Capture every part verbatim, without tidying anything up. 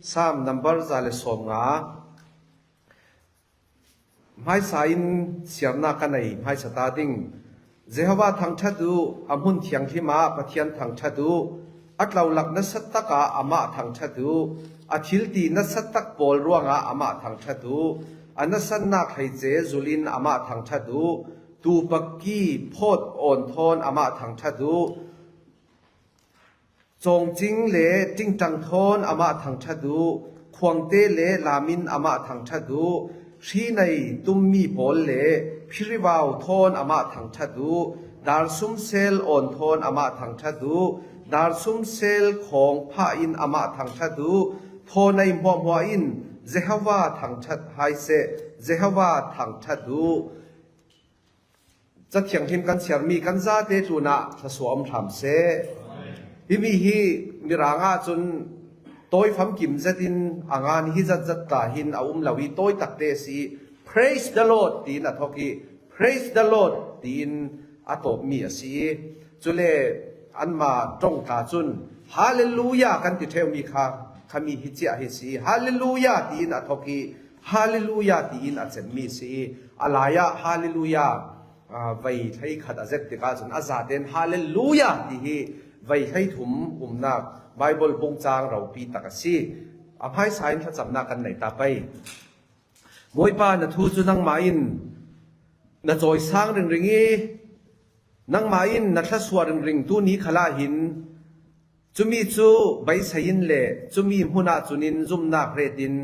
Sam number za le sawmnga. Hmaisa in siarna ka nei hmaisa ta ding. Jehovah thangṭhat uh, a hmun thianghlim ah Pathian thangṭhat uh. A tlolak nasat takah amah thangṭhat uh. A thilti nasat tak pawl ruangah amah thangṭhat uh. A nasatnak hleice zulin amah thangṭhat uh. Tupaki phawt awn thawn amah thangṭhat uh. Cawngcing le ṭingṭang thawn amah thangṭhat uh, khuangte le lamin amah thangṭhat uh, hri nei tummi pawl le phirivau thawn amah thangṭhat uh, darsum sel awn thawn amah thangṭhat uh, darsum sel khawng phah in amah thangṭhat uh, thaw nei hmuahhmuah in Jehovah thangṭhat hai seh, Jehovah thangṭhat uh. Cathianghlim kan siarmi kan zate tlunah thluasuah om hram seh. Himi hi Mirang ahcun tawi famkim zetin a ngan hi zatzat ta hin a um lo i tawi takte a si i, "Praise the Lord," tiin a thawk i, "Praise the Lord," tiin a tawpmi a si i, cule anmah ṭong tla cun, "Hallelujah," kan ti ṭheumi kha khami hi ciah hi si i, "Hallelujah," tiin a thawk i, "Hallelujah," tiin a cemmi si i, a lai ah, "Hallelujah," aa, vei hleikhat a zet tikah cun a zaten "Hallelujah," ti hi vei hleithum umnak Bible bungcang ropi tak a si. A hmaisa in thlacamnak kan nei ta pei. Bawipa, na thu cu nangmah in na cawisang ringring i, nangmah in na thluasuah ringring tu ni khalah hin, cumi cu beisei in le cumi hmun ah cun in zumnak ret in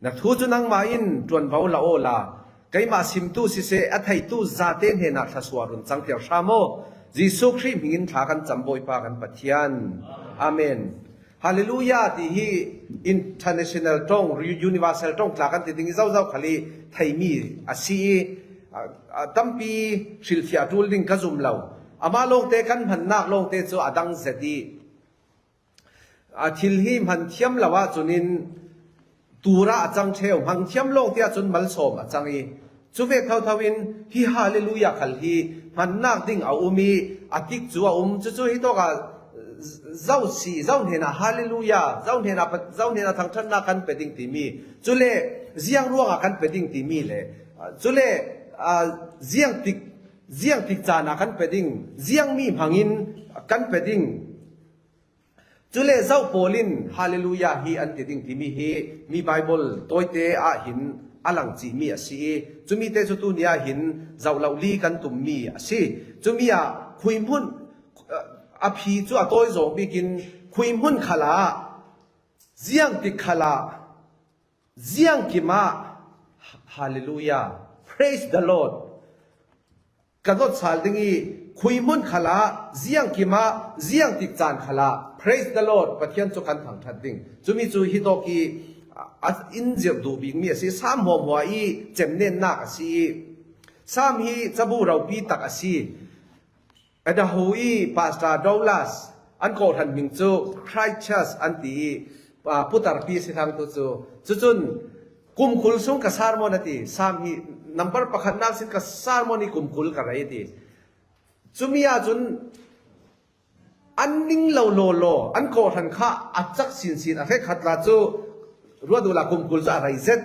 na thu cu nangmah in ṭuanvo la awla, keimah simtu siseh, a theitu zate hnenah thluasuah run cangter hram aw. Jesuh Khrih hming in thla kan cam Bawipa kan Pathian. Amen. Hallelujah ti hi international ṭong, universal ṭong tla kan ti ding i zozo khal i theimi a si i, a, a tampi hrilhfiah ṭul ding ka zum lo. Amah lawngte kan hmannak lawngte cu a dang zet i, a thil hi hman thiam lo ahcun in tur ah a cang ṭheu, hmang thiam lawngte ahcun malsawm a cang i, cu ve thotho in hi Hallelujah khal hi hmannak ding a um i, a tik cu a um. Cucu hitawk ah zo si, zo hnenah Hallelujah, zo hnenah, zo hnenah thangṭhatnak kan pe ding timi, cule ziang ruangah kan pe ding timi le, cule, aa, ziang tik, ziang tik caan ah kan pe ding, ziangmi hmangin kan pe ding. Cule zoh pawl in Hallelujah hi an ti ding timi hi mi Bible tawite ah hin a lang cihmi a si i, cumi te cu tuni ah hin zoh lo li kan tummi a si. Cumi ah khuihmun, a phi cu a tawi zawng bik in khuihmun khalah, ziang tik khalah, ziangkim ah, Hallelujah, Praise the Lord, ka dot sal ding i, khuihmun khalah, ziangkim ah, ziangtik caan khalah, Praise the Lord, Pathian cu kan thangṭhat ding. Cumi cu hitawk i, a, a in zirh duh bikmi a si, Sam hmuahhmuah i cemnennak a si i, Sam hi cabu ropi tak a si. Idaho i Pastor Douglas an kawhhran hming cu Christchurch an ti i, aa, putarpi a si thlang tu cu. Cucun, "Kum kul sung ka sermon," a ti. Sam hi number pakhatnak sin ka sermon i kum kul ka rei a ti. Cumi ahcun an ning lo lawlaw, an kawhhran kha a cak sinsin, a hrekkhat la cu ruat uhla kum kul cu a rei zet.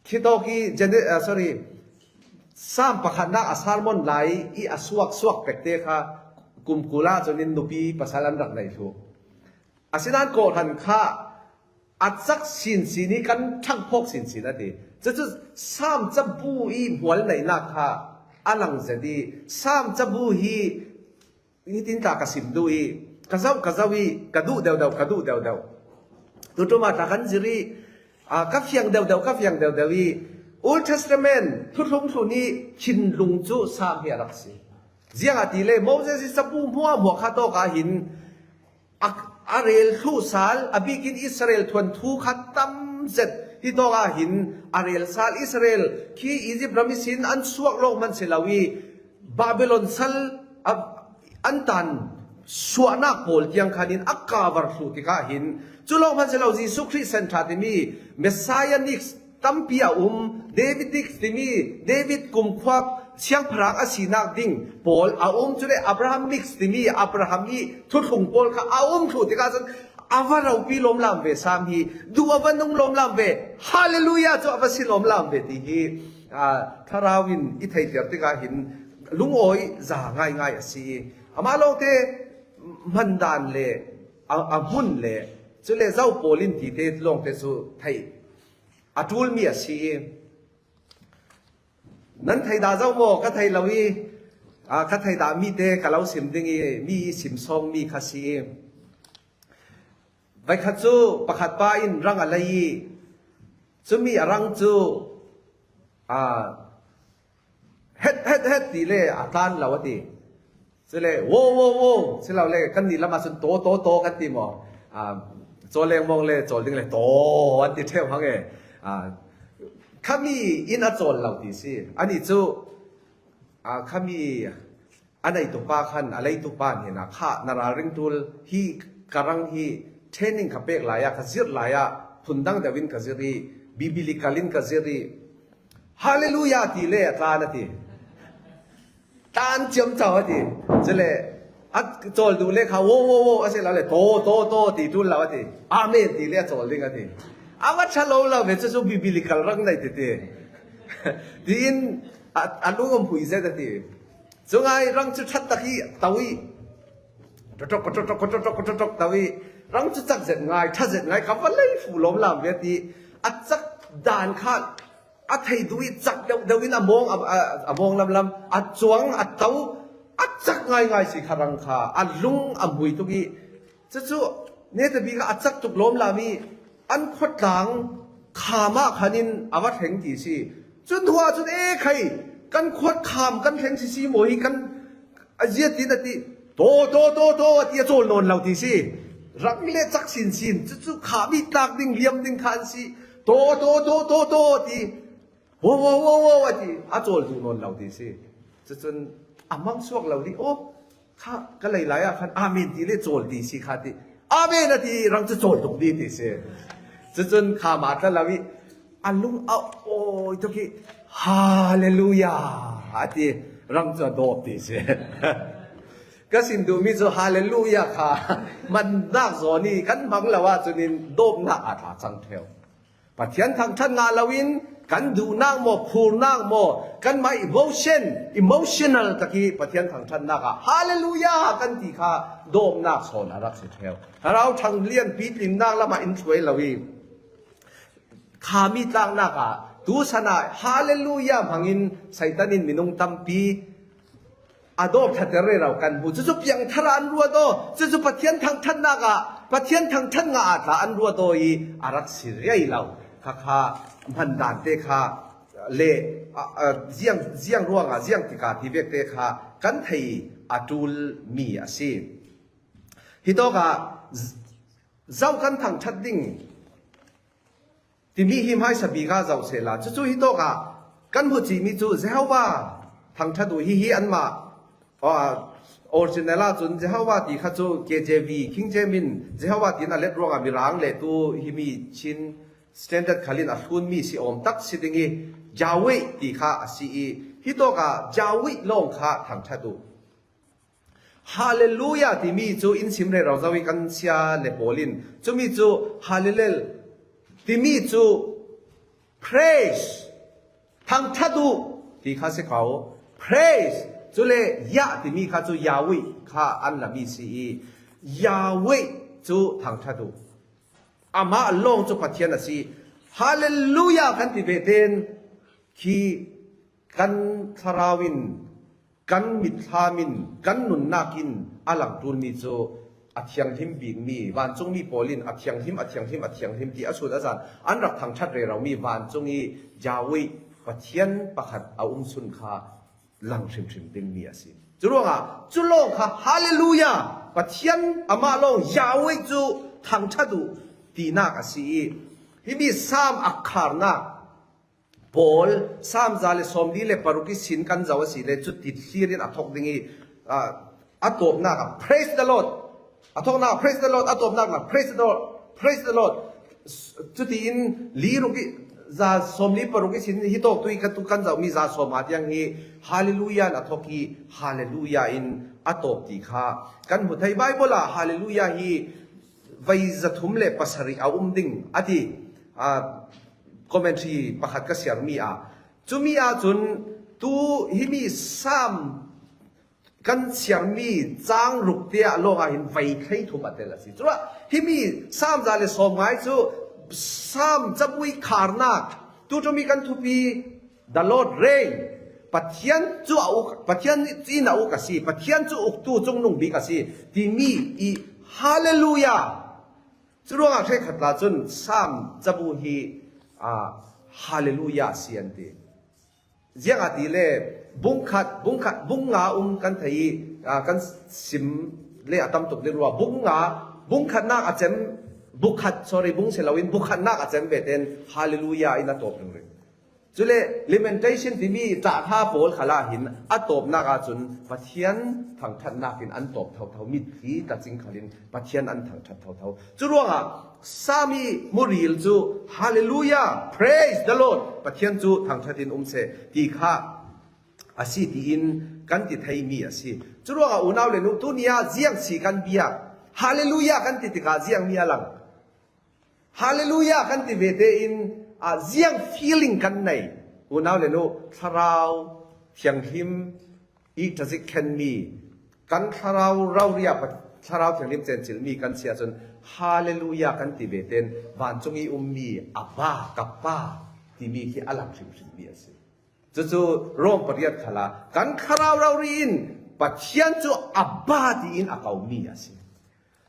Khitawk i Jene-, ah, sorry, Sam pakhatnak a sermon lai i a suak suak pekte kha kum kul ahcun in nupi pasal an rak nei thluh. Asinain kawhhran kha a cak sinsin i kan ṭhangphawk sinsin a ti. Cucu Sam cabu i hmual neihnak kha a lang zet i, Sam cabu hi nitin tla ka sim duh i, ka zoh, ka zoh i, ka duh deuh deuh, ka duh deuh deuh. Tuṭum ah tla kan zir i, aa, ka fiang deuh deuh, ka fiang deuh deuh i, Old Testament thuthlung thlun i thinlung cu Sam hi a rak si. Ziangahtile Moses i cabu hmuahhmuah kha tawk ah hin a, a rel thluh sal, a bikin Israel thuanthu kha tam zet hi tawk ah hin a rel sal. Israel khi Egypt ram ihsin an suak lawng hman si lo i, Babylon sal a, an tan suahnak pawl tiang khan in a cover thluh tikah hin, cu lawng hman si lo, Jesuh Khrih Sen ṭha timi, Messianic tampi a um, Davidic timi, David kumkhua siangpahrang a sinak ding pawl a um, cule Abrahamic timi, Abraham i thuthlung pawl kha a um thluh tikah cun, A va ropi lawmlam ve sam hi, duh a va nung lawmlam ve, Hallelujah chu a va si lawmlam ve ti hi, a, Thlarau in i theihter tikah hin lungawi za ngaingai a si i, amah lawngte hman dan le a, a hmun le, cule zo pawl in tite lawngte cu theih a ṭulmi a si i, nan thei dah zo maw? Ka thei lo i, a, ka thei dah mite ka lo sim ding i, mi i sim sawng mi kha si i, veikhat cu pakhat pa in rang a lei i, cumi a rang cu, a, het, het, het ti le a tlan lo a ti. Cule, wo, wo, wo, si lo le, kan nih lamah cun taw, taw, taw kan ti maw? A, cawl lengmawng le cawl ding le taw an ti ṭheu hang e. A, khami in a cawl lo ti si. Ani cu, a, khami a neitu pa khan, a leitu pa hnenah kha na ralring ṭul hi, ka rang hi, training ka pek lai ah, ka zirh lai ah, phundang deuh in ka zirh i, biblical in ka zirh i, Hallelujah ti le a tlan a ti. Tlan ciamco a ti. Cule a cawl duh le kha, wo, wo, wo, a si lo le, taw, taw, taw ti ṭul lo a ti. Amen ti le a cawl ding a ti. A va ṭha lo lo ve, cucu biblical rang nei tete. Tiin a, a lung a hmui zet a ti. Cungai rang cu ṭhat tak i to i, ṭawṭawk, ṭawṭawk, ṭawṭawk, ṭawṭawk to i, rang cu cak zet ngai, ṭha zet ngai, ka va lei fu lawmlam ve ti. A cak dan kha a thei duh i cak deuh deuh in a mawng, a, a, a mawng lamlam, a cuang, a to, a cak ngaingai si kha rang kha, a lung a hmui tuk i, cucu netabik ah a cak tuk lawmlam i, an khuatlang kham ah khan in a va thleng ti si. Cun hua cun, e khai, kan khuat kham kan thleng si si maw hi kan a ziat in a ti, taw, taw, taw, taw, a ti a cawl nawn lo ti si. Rang le cak sinsin, cucu kham i tlak ding, liam ding kha an si. Taw, taw, taw, taw, taw, a ti. Wo, wo, wo, wo, a ti. A cawl duh nawn lo ti si. Cucun a mang suak lo dih. Aw, kha, ka lei lai ah khan amen ti le cawl ti si kha ti. Amen a ti, rang cu cawl tuk dih ti si. Cucun kham a tla lo i, a lung a awi tuk i, Hallelujah a ti, rang cu a dawp ti si. Ka sim duhmi cu Hallelujah kha mannak zawn i kan hmang lo ahcun in dawpnak aa tla cang ṭheu. Pathian thangṭhat ngah loin kan duhnak maw, phurnak maw, kanmah emotion, emotional tak i Pathian thangṭhatnak ah Hallelujah kan ti kha dawpnak sawn a rak si ṭheu. Thlarau ṭhang lianpi tlinnak lamah in hruai lo i, khami tlaknak ah tu san ah Hallelujah hmangin Satan in minung tampi a dawp ṭhater rero kan hmu. Cucu piangthar ah an ruat aw, cucu Pathian thangṭhatnak ah, Pathian thangṭhat ngah ah tla an ruat aw i a rak si riai lo. Kha kha hman dan te kha le, a, a, ziang, ziang ruangah, ziang tikah ti vek te kha kan thei a ṭul mi a si. Hitawk ah z-, zo kan thangṭhat ding timi hi hmaisa bik ah zoh sehla. Cucu hitawk ah kan hmu cihmi cu Jehovah thangṭhat uh hihi anmah, ah, original ah cun Jehovah ti kha cu K J V, King James in Jehovah tiin a let ruangah Mirang le tu himi Chin standard khal in a hlunmi si awm tak si ding i Yahweh ti kha a si i, hitawk ah Yahweh lawng kha thangṭhat uh. Hallelujah timi cu in sim rero zo i kan sia le pawl in cumi cu Hallelel timi cu praise, thangṭhat uh ti kha si ko. Praise cule Yah timi kha cu Yahweh kha an lami si i Yahweh cu thangṭhat uh. Amah lawng cu Pathian a si. Hallelujah kan ti ve tein khi kan thlarau in kan mitthlam in, kan nunnak in a lang ṭulmi cu a thianghlim bikmi, vancungmi pawl in a thianghlim, a thianghlim, a thianghlim ti a sun a zan an rak thangṭhat reromi vancung i Yahweh Pathian pakhat a um sun kha lang hrimhrim dingmi a si. Curuangah cu lawng kha Hallelujah, Pathian amah lawng Yahweh cu thangṭhat uh tinak a si i, himi Sam a kharnak pawl, Sam za le sawmli le paruk i sin kan zoh a si le, cu tithlir in a thawk ding i, aa, a tawpnak ah, "Praise the Lord." A thawknak ah, "Praise the Lord." A tawpnak ah, "Praise the Lord. Praise the Lord." Cutiin li ruk i, za sawmli paruk i sin hi tawk tu i kan, tu kan zohmi za sawm ah tiang hi Hallelujah in a thawk i, Hallelujah in a tawp ti kha kan hmu thei. Bible ah Hallelujah hi vei zathum le pasarih a um ding a ti, a, commentary pakhat ka siar mi a. Cumi ah cun tu himi Sam kan siarmi cang ruk tiah lawng ah hin vei thleithum a tel a si. Curuah himi Sam za le sawm ngai cu Sam cabu i kharnak, tu ṭum i kan thupi, the Lord reign. Pathian cu a uk, Pathian in a uk a si, Pathian cu uktu cungnung bik a si timi i Hallelujah. Curuangah hrekkhat tla cun Sam cabu hi, aa, Hallelujah a si an ti. Ziangahtile bungkhat, bungkhat, bung nga um kan thei i, aa, kan sim le a tam tuk ding rua. Bung nga, bungkhatnak a cem, bukhat, sorry, bung si loin bukhatnak a cem ve ten Hallelujah in a tawp ringring. Cule Lamentation timi ṭahthla pawl khalah hin a tawpnak ahcun Pathian thangṭhatnak in an tawp thotho, mitthli tacing khalin Pathian an thangṭhat thotho. Curuangah Sam i muril cu Hallelujah, praise the Lord, Pathian cu thangṭhat in um seh ti kha a si tiin kan ti theimi a si. Curuangah unau le nu, tuni ah ziang si kan biak, Hallelujah kan ti tikah ziangmi a lang. Hallelujah kan ti ve tein, ah, ziang feeling kan nei? Unau le nu, Thlarau Thianghlim i ṭazik khenmi, kan thlarau rauria pa, Thlarau Thianghlim cencilmi kan si ahcun Hallelujah kan ti ve tein vancung i ummi Abba, ka Pa timi khi a lang hrimhrimmi a si. Cucu Rom pariat khalah kan thlarau rori in Pathian cu Abba tiin a komi a si.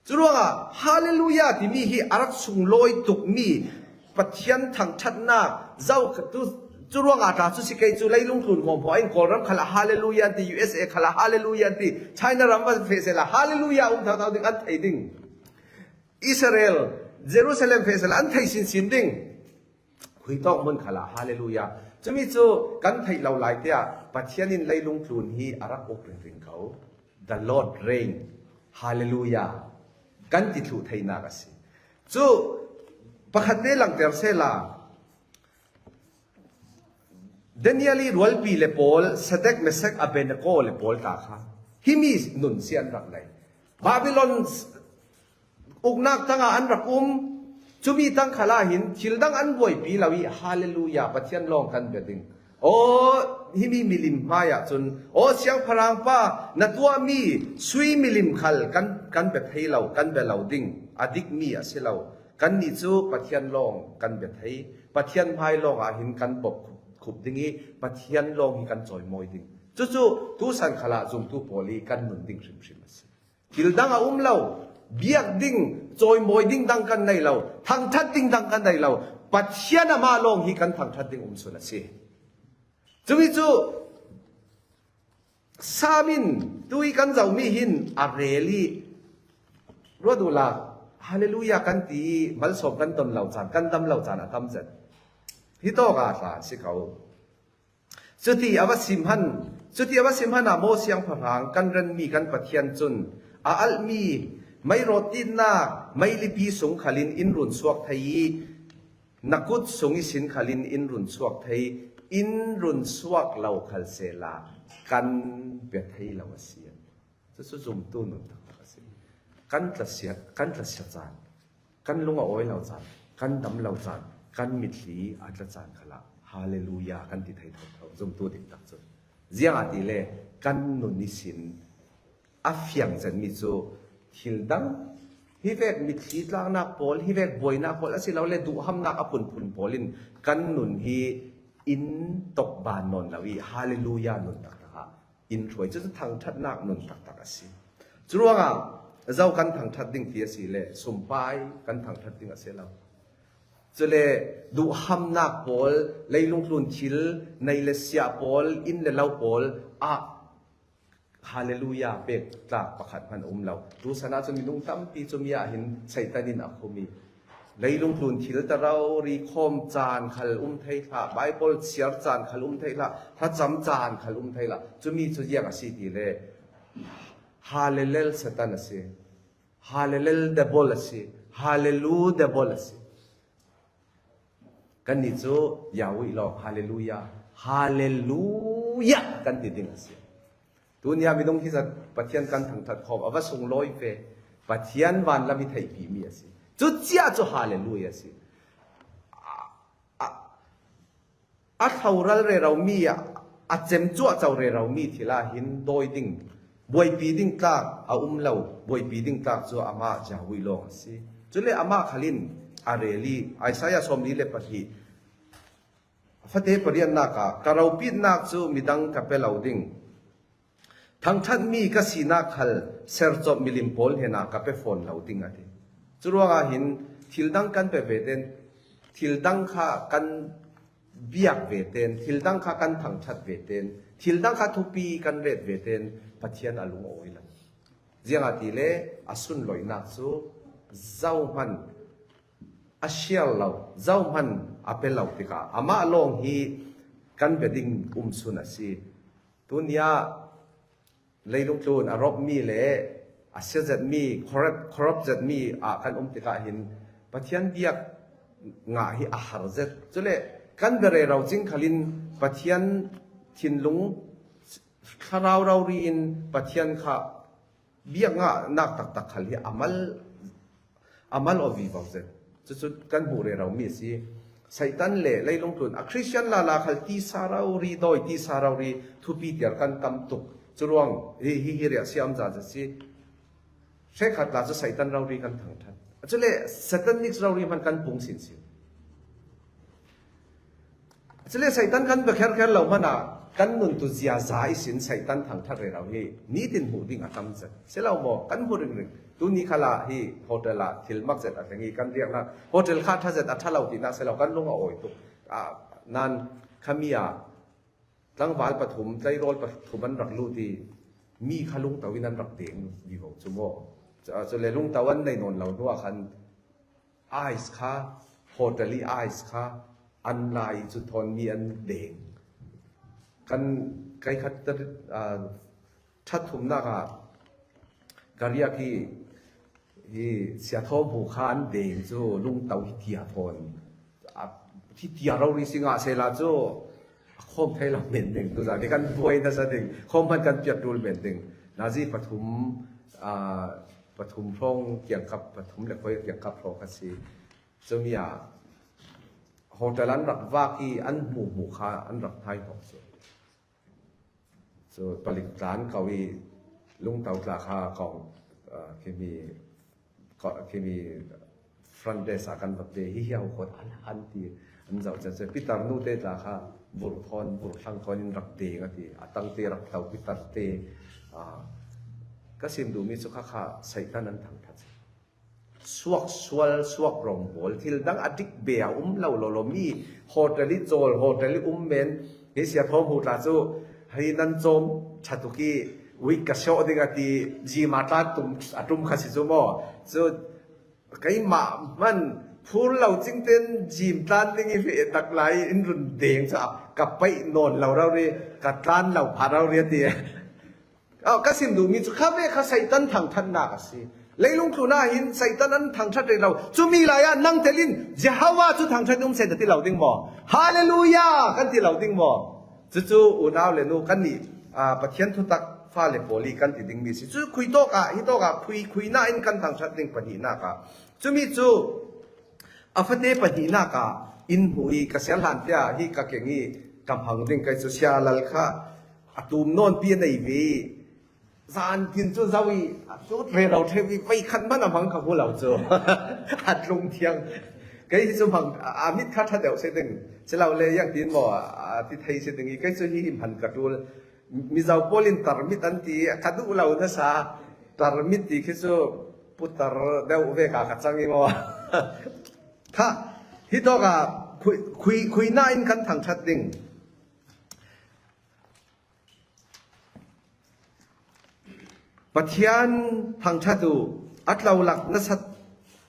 Curuangah Hallelujah timi hi a rak sunglawi tukmi Pathian thangṭhatnak zo tu, curuangah tla cu si kei cu leilung tlun hmuahhmuah in Kawlram khalah Hallelujah an ti, U S A khalah Hallelujah an ti, China ram va feh sehla Hallelujah um thotho ding an thei ding. Israel, Jerusalem feh sehla an thei sinsin ding. Khuitawk hmun khalah Hallelujah. Cumi cu kan theih lo lai tiah Pathian in leilung tlun hi a rak uk ringring ko. The Lord reign. Hallelujah. Kan ti thluh theinak a si. Cu pakhat te langter sehla, Daniel i rualpi le pawl, Sadek, Mesak, Abednego le pawl ta kha himi nun si an rak nei. Babylon uknak tangah an rak um. Cumi tang khalah hin thil dang an buaipi lo i, Hallelujah, Pathian lawng kan bia ding. Aw, himi milim hmaiah cun, aw, siangpahrang pa, na tuahmi sui milim khal kan, kan bia thei lo, kan bia lo ding, a dikmi a si lo. Kannih cu Pathian lawng kan bia thei, Pathian hmai lawngah hin kan bawmh khup ding i, Pathian lawng hi kan cawimawi ding. Cucu tusan khalah zumtu pawl i kan nun ding hrimhrim a si. Thil dang a um lo, biak ding, cawimawi ding dang kan nei lo, thangṭhat ding dang kan nei lo. Pathian amah lawng hi kan thangṭhat ding um sun a si. Cumi cu Sam in tu i kan zohmi hin a rel i ruat uhla, Hallelujah kan ti i malsawm kan ton lo caan, kan dam lo caan a tam zet. Hitawk ah tla si ko. Cuti a va sim hmanh, cuti a va sim hmanh ah maw siangpahrang kan renmi kan Pathian cun a alhmi meirawt tinnak meilipi sung khalin in run suak thei i na kut sung ihsin khalin in run suak thei, in run suak lo khal sehla kan bia thei lo a si. Cucu zumtu nun taktak a si. Kan tlasia, kan tlasia caan, kan lung a awi lo caan, kan dam lo caan, kan mitthli a tla caan khalah Hallelujah kan ti thei thotho, zumtu diktak cu. Ziangahtile kan nun ihsin a fiang zetmi cu thil dang, hi vek mitthli tlaknak pawl, hi vek buainak pawl, asilole duhhamnak a phunphun pawl in kan nun hi in tokban nawn lo i Hallelujah nun taktak ah in hruai. Cucu thangṭhatnak nun taktak a si. Curuangah zo kan thangṭhat ding ti a si le sumpai kan thangṭhat ding a si lo. Cule duhhamnak pawl, leilung tlun thil, nei le siah pawl, inn le lo pawl ah Hallelujah pek tlak pakhat hmanh a um lo. Tusan ahcun minung tampi cumi ah hin Satan in a khum i, leilung tlun thil ta rori khawm caan khal um thei hlah, Baibal siar caan khal um thei hlah, thlacam caan khal um thei hlah. Cumi cu ziang a si ti le, Hallelujah Satan a si, Hallelujah Devil a si, Hallelujah Devil a si. Kannih cu Yahweh lawng, Hallelujah, Hallelujah kan ti ding a si. Tunia minung hi zat Pathian kan thangṭhat khawm a va sunglawi ve. Pathian vanlam hi theihpih mi a si. Cucia cu hallelujah a si. A, a, a thloral rero mi, a, a cem cuahco rero mi thil ah hin dawi ding, buaipi ding tlak a um lo, buaipi ding tlak cu amah Yahweh lawng a si. Cule amah khal in a rel i Isaiah sawmli le pahnih, fate pariatnak ah, ka ropitnak cu midang ka pe lo ding, thangṭhatmi ka sinak khal sercawp milim pawl hnenah ka pe fawn lo ding a ti. Curuangah hin thil dang kan pe ve ten, thil dang kha kan biak ve ten, thil dang kha kan thangṭhat ve ten, thil dang kha thupi kan ret ve ten Pathian a lung a awi lo. Ziangahtile a sunloihnak cu zohman a sial lo, zohman a pe lo tikah amah lawng hi kan bia ding um sun a si. Tunia leilung tlun a ropmi le a sia zetmi, corrupt, corrupt zetmi ah kan um tikah hin Pathian biak ngah hi a har zet. Cule kan bia rero cing khalin Pathian thinlung thlarau rori in Pathian kha biak ngahnak taktak khal hi a mal, a mal aw vivo zet. Cucu kan hmuh rero mi a si. Satan le leilung tlun a Christian lala khal tisa rori, dawi tisa rori, thupi tiar kan tam tuk. Curuang hi, hi, hi riah siam za a si. Hrekkhat la cu Satan rori kan thangṭhat. Cule Satanic rori hman kan pung sinsin. Cule Satan kan bia kherkher lo hmanah kan nun tu ziaza ihsin Satan thangṭhat rero hi nitin hmuh ding a tam zet. Si lo maw? Kan hmu ringring. Tuni khalah hi hotel ah thil mak zet a thleng i kan riaknak, hotel kha ṭha zet a ṭha lo tinak si lo, kan lung a awi tuk. Ah, nan khami ah tlangval pathum, tleirawl pathum an rak lut i mi kha lungto in an rak deng vivo cu maw? Cu, cule lungto an nei nawn lo hnuah khan ice kha, hotel i ice kha an la i cu thawn mi an deng. Kan kai khat, ah, ṭhat thumnak ah ka riak i, i Sia Thawm Hu kha an deng cu lungto hi tia thawn. A, hi tia rori si ngah sehla cu a khawm thei lo men ding, tu zan i kan buai nasa ding, khawm hman kan piat ṭul men ding. Nazi pathum, ah, pathum hrawng kiangkap, pathum le khuai kiangkap hrawng kha si. Cumi ah hotel an rak vak i an hmuhhmuh kha an rak hnai hnawh cu. Cu palik tla an ko i lungto tla kha kong, ah, khimi, ko-, khimi front desk ah kan va pe hi, hi ho khawh an, an ti an zoh ciang cu Peter nu te tla kha vur thawn, vur thlang thawn in rak deng a ti. A tang te rak to, Peter te, ah, ka sim duhmi cu kha kha Satan an thangṭhat. Suak sual, suak rawngbawl, thil dang a dik be a um lo, lo, lo. Mi hotel i cawl, hotel i um men. Hi Sia Thawm Hu tla cu hei nan cawm ṭha tuk i week ka siawh ding a ti, gym ah tla tum, a tum kha si cu maw? Cu keimah hman phur lo cingten gym tlan ding i feh tak lai in run deng caah ka paih nawn lo rori, ka tlan lo pha rori a ti. Aw, ka sim duhmi cu kha ve kha Satan thangṭhatnak a si. Leilung tlun ah hin Satan an thangṭhat rih lo. Cumi lai ah nang tel in Jehovah cu thangṭhat um seh na ti lo ding maw? Hallelujah kan ti lo ding maw? Cucu unau le nu kannih, aa, Pathian thutak fale pawl i kan ti dingmi si. Cu khui tawk ah, hi tawk ah khui, khuina in kan thangṭhat ding pahnihnak ah. Cumi cu a fate pahnihnak ah in hmuh i ka sial hlan tiah hi ka keng i ka hmang ding kai cu sia lal kha a tum nawnpi a nei ve i zan tin cu zo i a cut rero ṭheu i vei khat hmanh a hmang ka hmu lo cu a tlung thiang. Kei hi cu hmang a, a mit kha ṭha deuh si ding, si lo le, iang tin maw a ti thei si ding i kei cu hi hman ka ṭul. Mizo pawl in tarmit an ti, ka duh lo nasa, tarmit ti khi cu putar deuh vek ah ka cang i maw? Kha, hi tawk ah khui, khui, khuina in kan thangṭhat ding. Pathian thangṭhat uh, a tlolak nasa,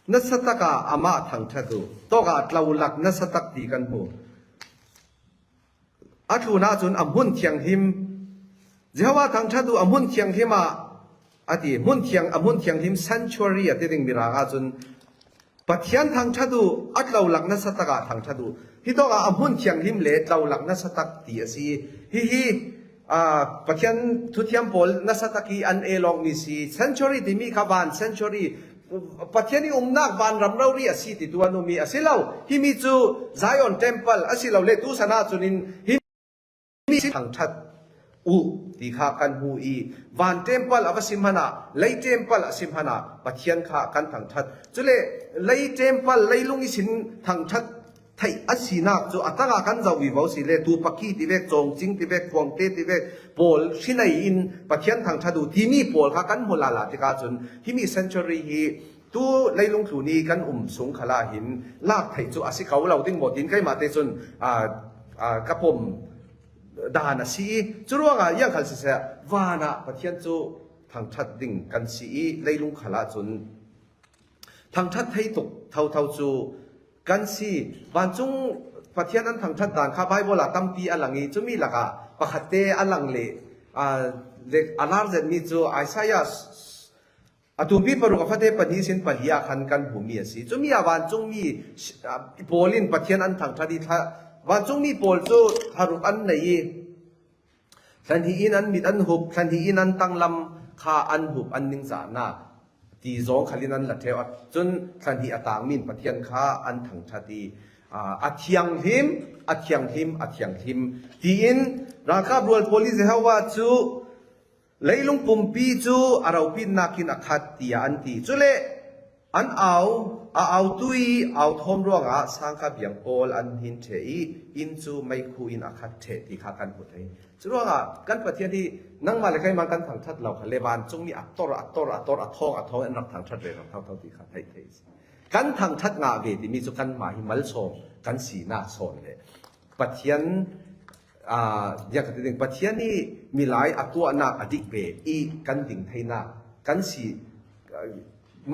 nasa tak ah amah thangṭhat uh. Tawk ah tlolak nasa tak ti kan hmu. A tlun ahcun a hmun thianghlim, Jehovah thangṭhat uh a hmun thianghlim ah a ti, hmun thiang, a hmun thianghlim sanctuary a ti ding Mirang ahcun Pathian thangṭhat uh a tlolak nasa tak ah thangṭhat uh. Hi tawk ah a hmun thianghlim le tlolak nasa tak ti a si. Hihi, Aa, Pathian thuthiam pawl nasa tak i an elawng mi si, sanctuary timi kha van sanctuary, Pathian i umnak vanram rori a si titu an um i a si lo. Himi cu Zion temple a si lo le tu sana cunin himi si thangṭhat uh ti kha kan hmu i van temple a va sim hana, lei temple a sim hana Pathian kha kan thangṭhat. Cule lei temple, leilung i sin thangṭhat theih a sinak cu a tangah kan zoh vivo si le, tu paki ti vek, cawngcing ti vek, khuangte ti vek, pawl hri nei in Pathian thangṭhat uh timi pawl kha kan hmu lala tikah cun himi sanctuary hi tu leilung tlun i kan um sung khalah hin lak theih cu a si ko lo ding maw tiin keimah te cun, aa, aa, ka pom dan a si i, curuangah iangkhal siseh, vanah Pathian cu thangṭhat ding kan si i, leilung khalah cun thangṭhat thei tuk thotho cu kan si. Vancung Pathian an thangṭhat dan kha Baibal ah tampi a lang i, cumi lakah pakhatte a lang le, aa, le a lar zetmi cu Isaiah a tumpi paruk a fate pahnih sin pali ah khan kan hmumi a si. Cumi ah vancungmi, aa, pawl in Pathian an thangṭhat i thla, vancungmi pawl cu tharuk an nei i, hlanhnih in an mit an hup, hlanhnih in an tanglam kha an hup, an ningzahnak ti zawng khal in an la ṭheu. Cun hlanhnih a tangmi in Pathian kha an thangṭhat i, aa, a thianghlim, a thianghlim, a thianghlim tiin ralkap rual pawl i Jehovah cu leilung pumpi cu a ropitnak in a khat tiah an ti. Cule an au, a autu i au thawm ruangah sangka biang pawl an hin ṭheh i inn cu meikhu in a khat ṭheh ti kha kan hmu thei. Curuangah kan Pathian hi nangmah le keimah kan thangṭhat lo kha le, vancungmi a tor, a tor, a tor, a thawng, a thawng in rak thangṭhat ve rak thotho ti kha theih thei si. Kan thangṭhat ngah ve timi cu kanmah hi malsawm kan sinak sawn le Pathian, aa, ziang ka ti ding, Pathian i milai a tuahnak a dik ve i kan ding theinak kan si, aa,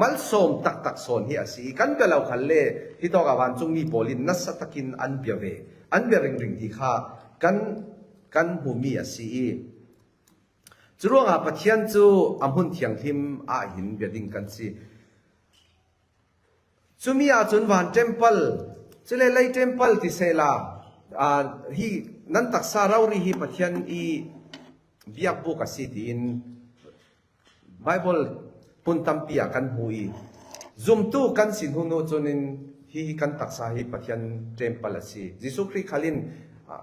malsawm taktak sawn hi a si i kan bia lo khal le hitawk a vancungmi pawl in nasa takin an bia ve, an bia ringring ti kha kan, kan hmumi a si i, curuangah Pathian cu a hmun thianghlim ah hin bia ding kan si. Cumi ahcun van temple, cule lei temple ti sehla, aa, hi nan taksa rori hi Pathian i biakbuk a si tiin Baibal hmun tampi ah kan hmu i, zumtu kan si hnu hnu cun in hi kan taksa hi Pathian temple a si. Jesuh Khrih khal in, aa,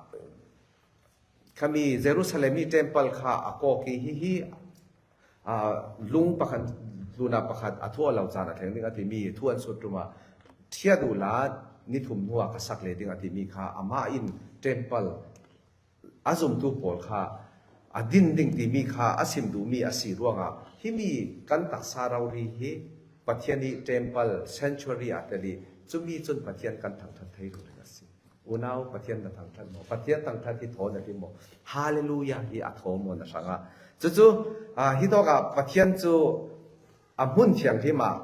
khami Jerusalem i temple kha a kawk i hihi, aa, lung pakhat, tluna pakhat a thuah lo caan a thleng ding a timi thu an sut ṭum ah, ṭhiat uhla ni thum hnu ah ka sak le ding a timi kha amah in temple a zumtu pawl kha a din ding timi kha a sim duhmi a si ruangah himi kan taksa rori hi Pathian i temple, sanctuary ah tel i, cumi cun Pathian kan thangṭhat thei lo ding a si. Unau, Pathian na thangṭhat maw? Pathian thangṭhat hi thaw na ti maw? Hallelujah hi a thaw maw na hrangah? Cucu, aa, hitawkah Pathian cu a hmun thianghlim ah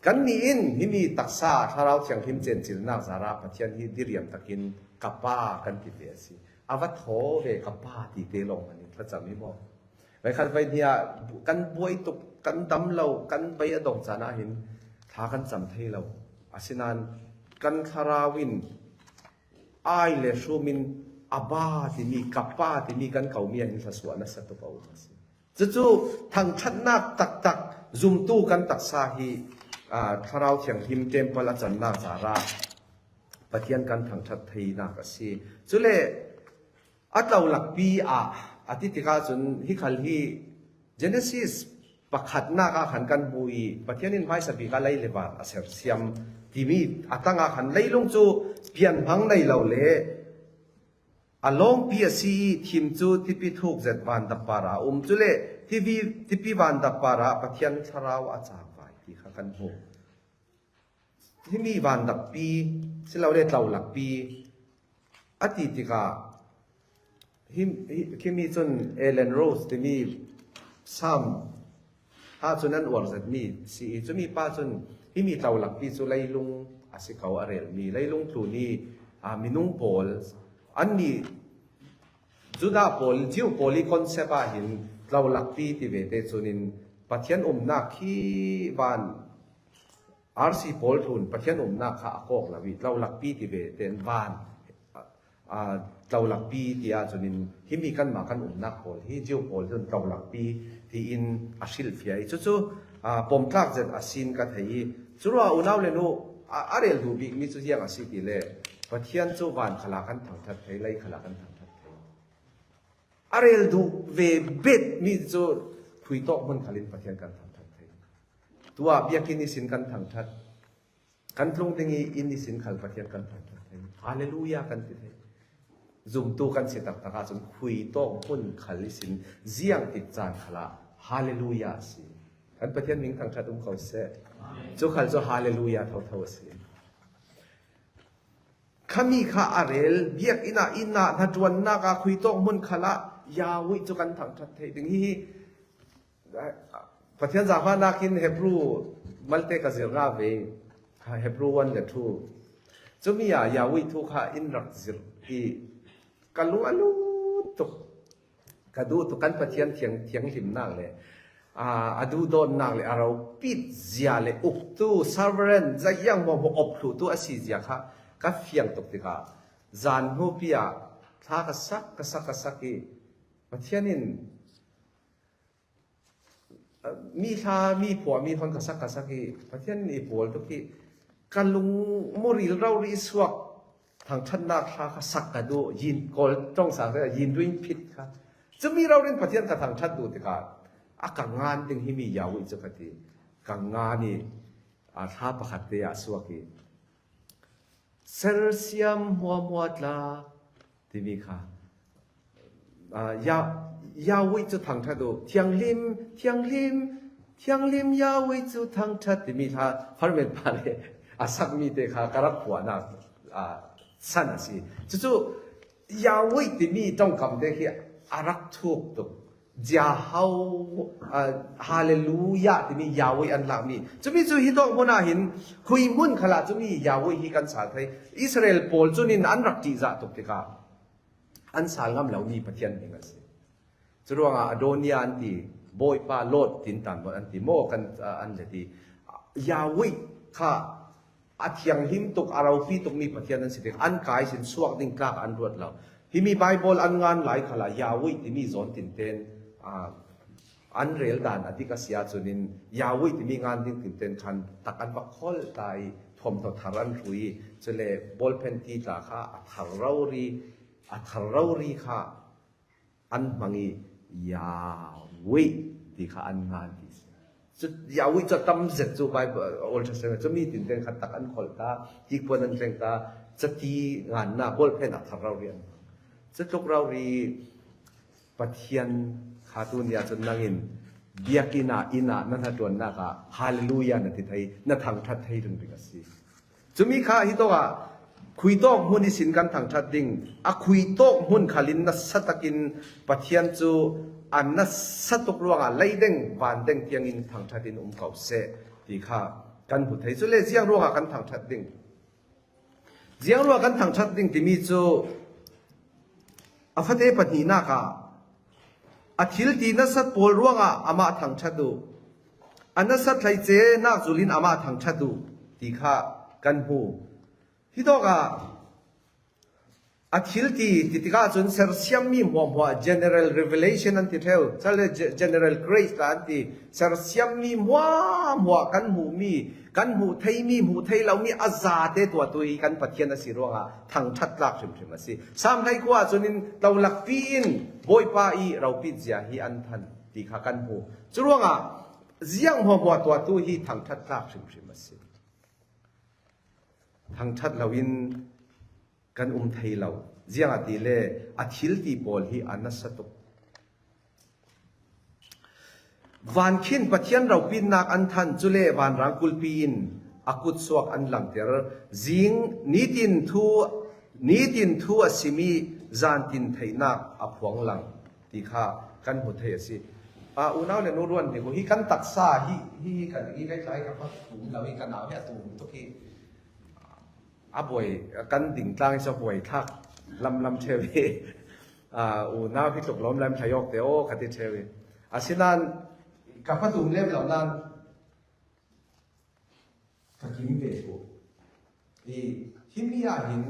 kannih in himi taksa Thlarau Thianghlim cencilnak zarah Pathian hi diriam takin ka Pa kan ti ve a si. A va thaw ve ka Pa ti te lawng hmanh in thlacam hi maw? Veikhat veihnih ah kan buai tuk, kan dam lo, kan bei a dong caan ah hin thla kan cam thei lo. Asinain kan thlarau in ai le hrum in Abba timi, ka Pa timi kan komi ah hin thlasuah nasa tuk a um a si. Cucu thangṭhatnak taktak zumtu kan taksa hi, aa, Thlarau Thianghlim temple a cannak zarah Pathian kan thangṭhat theinak a si. Cule a tlolakpi ah a ti tikah cun hi khal hi Genesis pakhatnak ah khan kan hmu i Pathian in hmaisabik ah lei le van a sersiam timi a tangah khan leilung cu pianhmang nei lo le a lawngpi a si i thim cu tipi thuk zet van dap parah a um. Cule tivi, tipi van dap parah Pathian thlarau a cangvai ti kha kan hmu. Himi van dappi silole tlolakpi a ti tikah, hi, hi, himi cun Ellen Rose timi Sam ahcun an uar zetmi si i, cumi pa cun himi tlolakpi cu leilung a si ko a relmi, leilung tlun i, aa, minung pawl, annih Judah pawl, Jew pawl i concept ah hin tlolakpi ti ve te cun in Pathian umnak khi van, R C pawl tlun Pathian umnak kha a kawk lo i, tlolakpi ti ve tein van, a, a, tlolakpi ti ahcun in himi kanmah kan umnak pawl hi Jew pawl cun tlolakpi tiin a hrilhfiah i cucu, a, pawmtlak zet a sin ka thei i curuah unau le nu a, a rel duh bikmi cu ziang a si ti le Pathian cu van khalah kan thangṭhat thei, lei khalah kan thangṭhat thei. A rel duh ve betmi cu khuitawk hmun khal in Pathian kan thangṭhat thei. Tuah biakinn ihsin kan thangṭhat. Kan tlung ding i inn ihsin khal Pathian kan thangṭhat thei. Hallelujah kan ti thei. Zumtu kan si taktak ahcun khuitawk hmun khal ihsin ziangtik caan khalah Hallelujah a si. Kan Pathian min thangṭhat um ko seh. Cu khal cu Hallelujah thotho a si. Khami kha a rel, biakinn ah, inn ah, hnaṭuannak ah, khuitawk hmun khalah Yahweh cu kan thangṭhat thei ding. Hihi Pathian zaangfahnak in Hebru malte ka zirh hna ve, Hebru one le two. Cumi ah Yahweh thu kha in rak zirh i ka lung a lut tuk. Ka duh tuk kan Pathian thiang, thianghlimnak le, aa, a duhdawtnak le a ropit zia le uktu, sovereign, zaihang hmuahhmuah op hluhtu a si zia kha ka fiang tuk tikah zan hnupi ah thla ka sak, ka sak, ka sak i Pathian in, aa, mi hla, mi phuah, mi hon ka sak, ka sak i Pathian in i pawl tuk i ka lung muril rori suak thangṭhatnak hla ka sak ka duh, yin kawl ṭong sang te, yin ring phit kha. Cumi rori in Pathian ka thangṭhat duh tikah a ka ngan ding himi Yahweh cu ka ti. Ka ngan i, aa, hla pakhat te ah suak i sersiam hmuahhmuah tla timi kha, aa, Ya-, Yahweh cu thangṭhat uh, thianghlim, thianghlim, thianghlim Yahweh cu thangṭhat timi hla farmen pa le a sakmi te kha ka rak phuahnak, aa, san a si. Cucu Yahweh timi ṭongkam te khi a rak thuk tuk. Ziaho, aa, Hallelujah timi Yahweh an lakmi. Cumi cu hitawk hmun ah hin khui hmun khalah cumi Yahweh hi kan sal thei. Israel pawl cun in an rak ṭihzah tuk tikah an sal ngam lomi Pathian hming a si. Curuangah Adonia an ti, Bawipa Lord tin tan an ti maw kan, aa, an let i Yahweh kha a thianghlim tuk, a ropi tukmi Pathian an si tik, an kai sin suak ding tlak an ruat lo. Himi Baibal an ngan lai khalah Yahweh timi zawn tinten, aa, an rel dan a dik a si ahcun in Yahweh timi ngan ding tinten khan tak an va kholh ta i thuamhnaw thar an hru i cule bawlphen ti tla kha a thar rori, a thar rori kha an hmang i Yahweh ti kha an ngan ti si. Cu Yahweh cu a tam zet cu Bible, Old Testament cu mi tinten khat tak an kholh ta, kikpuan an tleng ta, cati ngannak bawlphen a thar rori an hmang. Cutluk rori Pathian kha tu ni ah cun nangin biakinn ah, inn ah na hnaṭuannak ah Hallelujah na ti thei, na thangṭhat thei ringring a si. Cumi kha hitawk ah khuitawk hmun ihsin kan thangṭhat ding, a khuitawk hmun khal in nasa takin Pathian cu a nasa tuk ruangah leideng vandeng tiangin thangṭhat in um ko seh ti kha kan hmu thei. Cule ziang ruangah kan thangṭhat ding? Ziang ruangah kan thangṭhat ding timi cu a fate pahnihnak ah a thilti nasat pawl ruangah amah thangṭhat uh, a nasat hleice nak zulin amah thangṭhat uh ti kha kan hmu. Hitawkah a thilti ti tikah cun sersiammi hmuahhmuah, general revelation an ti ṭheu, cale ge-, general grace tla an ti, sersiammi hmuahhmuah kan hmuhmi, kan hmuh theimi, hmuh thei lomi a zate tuahtu hi kan Pathian a si ruangah thangṭhat tlak hrimhrim a si. Sam hleikua ah cun in tlolakpi in Bawipa i ropit zia hi an than ti kha kan hmu. Curuangah ziang hmuahhmuah tuahtu hi thangṭhat tlak hrimhrim a si. Thangṭhat loin kan um thei lo. Ziangahtile a thilti pawl hi a nasa tuk. Van khin Pathian ropitnak an than, cule vanrang kulpi in a kutsuak an langter. Zing nitin thu, nitin thu a simi zantin theihnak a phuang lang ti kha kan hmu thei a si. Aa, unau le nu ruan hnik uh, hi kan taksa hi, hi, hi kan i vei tlai ka hmang tum lo, hi kan au hi a tum tuk hi. A buai, kan ding tlang i cu a buai thlak lamlam ṭheu i, aa, unau hi tluk lawm lam hlai awk te aw ka ti ṭheu i. Asinain ka hma tum lem lo nain ka kim ve ko. I, himi ah hin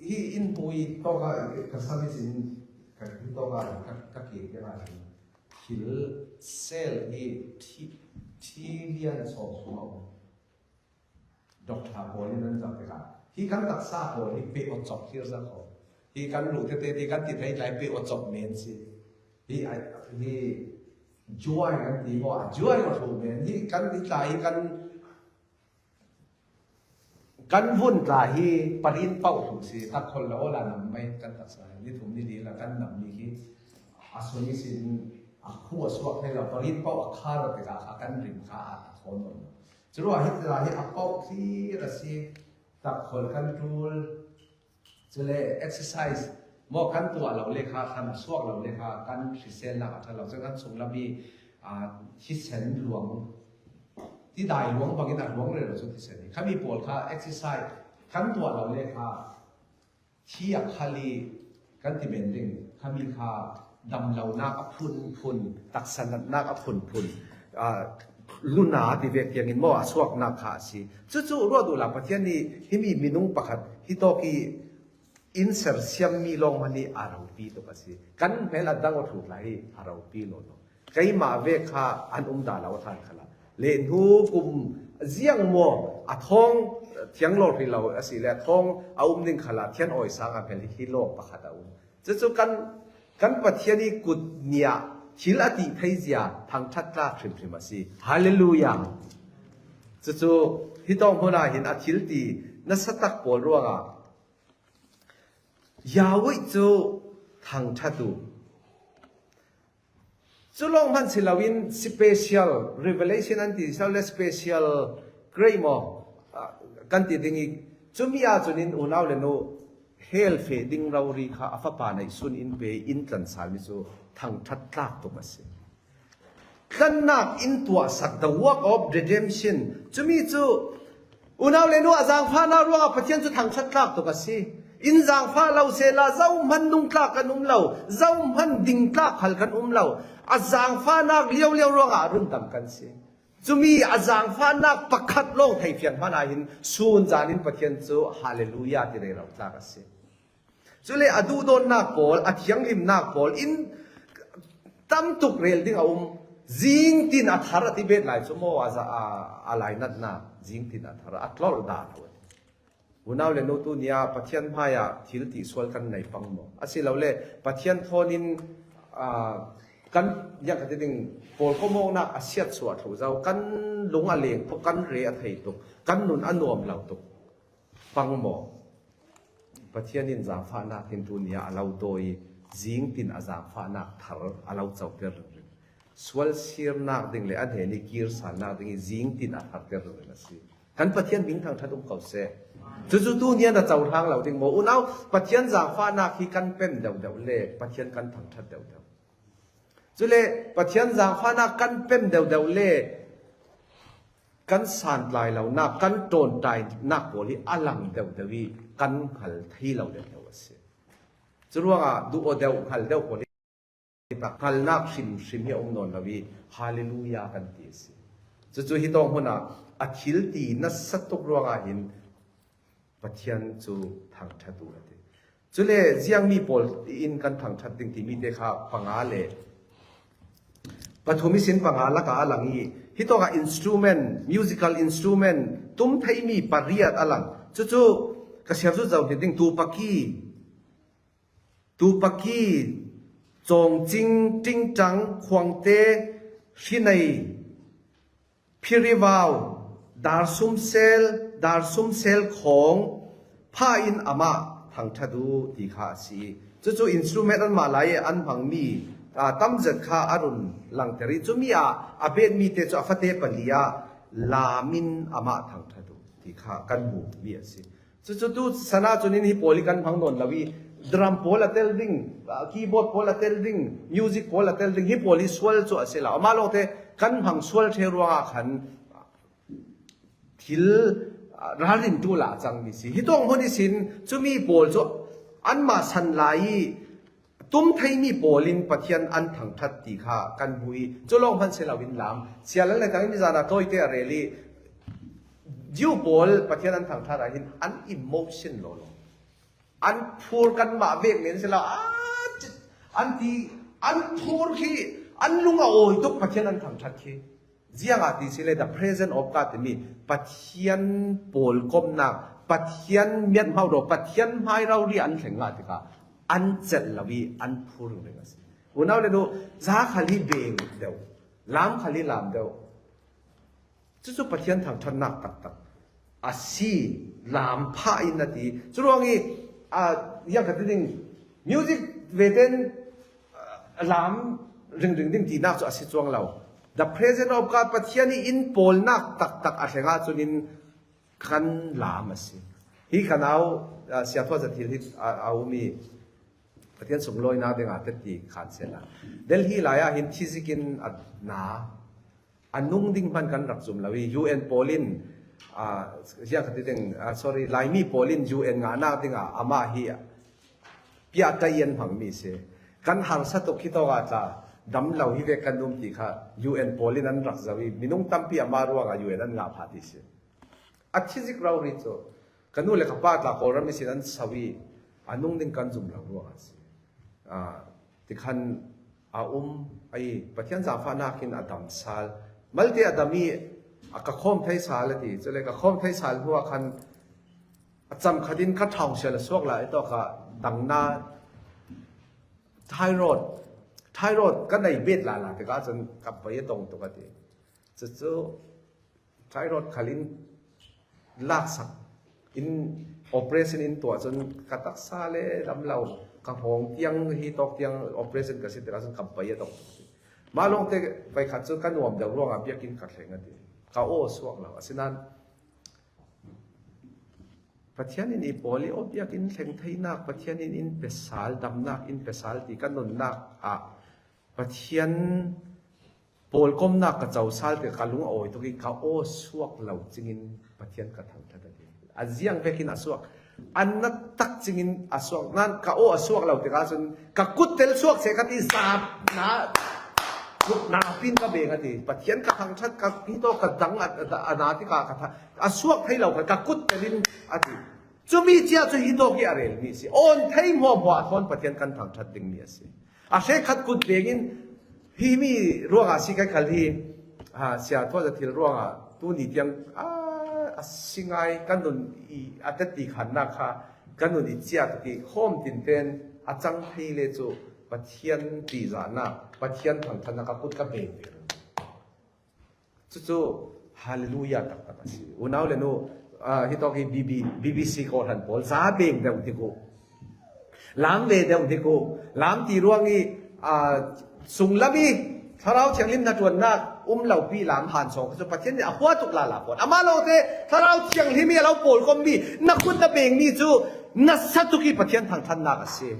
Hi in pui tawka ka sami sin ka hi tawka ka ka ke ke la hin thil sel hi thi thi lian sawm sawm a um. Doctor pawl in an zak te ka hi kan taksa pawl hi pe o chok thil zak ho hi kan lu te te ti kan ti thei tlai pe o chok men si hi ai hi juai kan ti mo a juai o thu men hi kan ti tlai hi kan Kan vun tla hi parin pauh hlu si tak khol lo la nam mai kan taksa ni thum ni li la kan nam ni hi a sung i sin a khu a suak thei lo parin pauh a kha lo te ka kha kan rim kha a a khon lo. Chu lo hi tla hi a pauh thlir a si tak khol kan tul. Chule exercise maw kan tuah lo le kha, kan suak lo le kha, kan hrisel nak a ṭha lo. Chuan kan sunglam hi, ah, thisen luang, tidai luang bangin a luang rero chu thisen hi. Khami pawl kha exercise kan tuah lo le kha, thi a khali kan ti men ding. Khami kha damlonak a phunphun, taksa natnak a phunphun, ah, luna ti vek tiangin maw a suaknak kha a si. Chu chu ruat uhla Pathian nih himi minung pakhat hitawk i in sersiam mi lawng hmani a ropi tuk a si. Kan hmel a dang aw thut lai hi a ropi lo lo. Keimah vek kha an um dah lo a than khala. Lehnu kum ziang maw a thawng thiang lo hrih lo a si le a thawng a um ding khala thian awi sang a hmel hi lawng pakhat a um. Chu chu kan kan Pathian i kut nia thil a tih theizia thangṭhat tlak hrimhrim a si. Hallelujah. Chu chu hitawk hmunah hin a thil ti nasa tak pawl ruangah Yahweh chu thangṭhat uh. Chu lawng hman si loin special revelation an ti si lo le special grace maw, ah, kan ti ding i chumi ah chunin unau le nu hell feh ding rori kha a fapa neih sun in pe in tlansal mi chu thangṭhat tlak tuk a si. Tlannak in tuahsak, the work of redemption. Chumi chu unau le nu a zangfahna ruangah Pathian chu thangṭhat tlak tuk a si. In zangfah lo sehla zohman nung tlak kan um lo, zohman ding tlak khal kan um lo. A zangfahnak liauliau ruangah a rundam kan si. Chumi a zangfahnak pakhat lawng theifian hmanah hin sun zanin Pathian chu hallelujah ti rei lo tlak a si. Chule a duhdawnnak pawl, a thianghlimnak pawl in tam tuk rel ding a um. Zingtin a thar a ti bet lai chu maw a za a, a lainatna zingtin a thar a tlawlh dah lo a ti. Unau le nu tu nia Pathian hmaiah thil tih sual kan nei pang maw? A si lo le Pathian thawnin, ah, kan ziang kha ti ding pawl kawmawknak a siat suah thluh zo, kan lung a leng tuk, kan re a thei tuk, kan nun a nuam lo tuk. Pang maw? Pathian in zangfahnak hin tu nia a lo dawi i zingtin a zangfahnak thar a lo coter ringring. Sual sirnak ding le a hnen i kir sannak ding i zingtin a tharter ringring a si. Kan Pathian hming thangṭhat um ko seh. Chu chu tu nia na cohrang lo ding maw? Unau Pathian zangfahnak hi kan pem deuh deuh le Pathian kan thangṭhat deuh deuh. Chule Pathian zangfahnak kan pem deuh deuh le kan santlai lonak, kan ṭawnṭainak pawl hi a lang deuh deuh i kan hngal thei lo deuh deuh a si. Churuangah duh aw deuh, hngal deuh pawl hi hngalnak hrimhrim hi a um nawn lo i, hallelujah kan ti a si. Chu chu hitawk hmunah a thil ti nasa tuk ruangah hin Pathian chu thangṭhat uh a ti. Chule ziangmi pawl in kan thangṭhat ding timi te kha panga le pathum i sin panga lakah a lang i, hitawkah instrument, musical instrument tum theimi pariat a lang. Chu chu ka siam chu zoh hnih ding, tupaki, tupaki, chawngching, ṭingṭang, khuangte, hrinei, phirivau, darsumsel, darsumsel khawng, pha in amah thangṭhat uh ti kha a si. Chu chu instrument anmah lai an hmangmi, a, tam zet kha a run langter i, chumi a, a betmi te chu a fate pali a lamin amah thangṭhat uh ti kha kan hmu mi a si. Chu chu tu sana chunin hi pawl hi kan hmang nawn lo i, drum pawl a tel ding, ah, keyboard pawl a tel ding, music pawl a tel ding, hi pawl hi sual chu a si lo. Amah lawngte kan hmang sual ṭheu ruangah khan thil, ah, ralrin tu lah a chang mi si. Hitawk hmun i sin chumi pawl chu anmah san lai i, tum theimi pawlin Pathian an thangṭhat ti kha kan hmu i, chu lawng hman si loin lam. Sial an le tangin mizana tawite a rel i, Jew pawl Pathian an thangṭhat ah hin an emotion lo lo. An phur kanmah vek nen si lo, an, an ti, an phur khi, an lung a awi tuk Pathian an thangṭhat khi. Ziangah ti si le, the presence of God timi, Pathian pawlkomnak, Pathian miat hmau rawh, Pathian hmai rori an thleng ngah tikah an celh lo i an phur ringring a si. Unau le nu, za khal hi beng deuh, lam khal hi lam deuh. Cucu Pathian thangṭhatnak taktak a si, lam phah in a ti. Curuang i, a, ziang ka ti ding, music ve ten, a, lam ringring ding tinak cu a si cuang lo. The presence of God, Pathian i in pawlnak taktak a thleng ahcun in kan lam a si. Hi ka nau, a, Sia Thua Za Thil hi a, a um i Pathian sunglawinak dingah teti khan sehla. Delhi lai ah hin thizik in a na, a nung ding hman kan rak zum lo i U N pawl in, ah, ziang ka ti ding, ah, sorry, Laimi pawl in U N ngahnak dingah amah hi piahtai an hmangmi si. Kan harsa tuk hi tawk ah tla dam lo hi vek kan um ti kha U N pawl in an rak zoh i minung tampi amah ruangah U N an ngah phah ti si. A thizik rori cu ka nu le ka pa tla Kawlram ihsin an so i a nung ding kan zum lo ruangah a si. Ah, tikhan a um, a i Pathian zaangfahnak in a dam sal. Malte a dam i a ka khawm thei sal a ti. Cule ka khawm thei sal hnuah khan a cam khat in ka ṭhawng sial a suak lai tawk ah dangna thyroid, thyroid ka nei bet lala tikah cun ka pei a tong tuk a ti. Cucu thyroid khal in laksak in operation in tuah cun ka taksa le lam lo, ka hngawng tiang hi tawk tiang operation ka si tikah cun ka pei a tong. Mah lawngte pei khat cu ka nuam deuh ruangah biakinn ka thleng a ti. Ka aw suak lo. Asinain Pathian in i pawl i aw biakinn thleng theinak, Pathian in in pe sal, damnak in pe sal ti ka nunnak ah Pathian pawlkomnak ka co sal ti ka lung a awi tuk i ka aw suak lo cingin Pathian ka thangṭhat a ti. A ziang vekin a suak, a na tak cingin a suak. Nan ka aw a suak lo tikah cun ka kut tel suak seh ka ti, zap na, na pin ka beng a ti. Pathian ka thangṭhat, ka hi tawk ka dang a, a, a na tikah ka tha, a suak thei lo kha ka kut tel in a ti. Cumi cia cu hi tawk hi a relmi a si. Awn thei hmuahhmuah thawn Pathian kan thangṭhat dingmi a si. A hrekkhat kut vengin himi ruangah si kai khal hi, ha, Sia Thua Za Thil ruangah tuni tiang, a, a si ngai, kan nun i a teti khannak kha kan nun i cia tuk i khawm tinten a cang thei le cu Pathian tihzahnak, Pathian thangṭhatnak a kut ka beng ve. Cucu Hallelujah taktak a si. Unau le nu, ah, hi tawk hi B B, B B C kawhhran pawl za beng deuh hnik uh. Lam ve deuh hnik uh. Lam ti ruang i, ah, sunglam i Thlarau Thianghlim hnaṭuannak um lopi lam han sawng cu Pathian nih a hua tuk lala pawl. Amah lawngte Thlarau Thianghlim i a lo pawlkommi, na kut na bengmi cu na sa tuk i Pathian thangṭhatnak a si.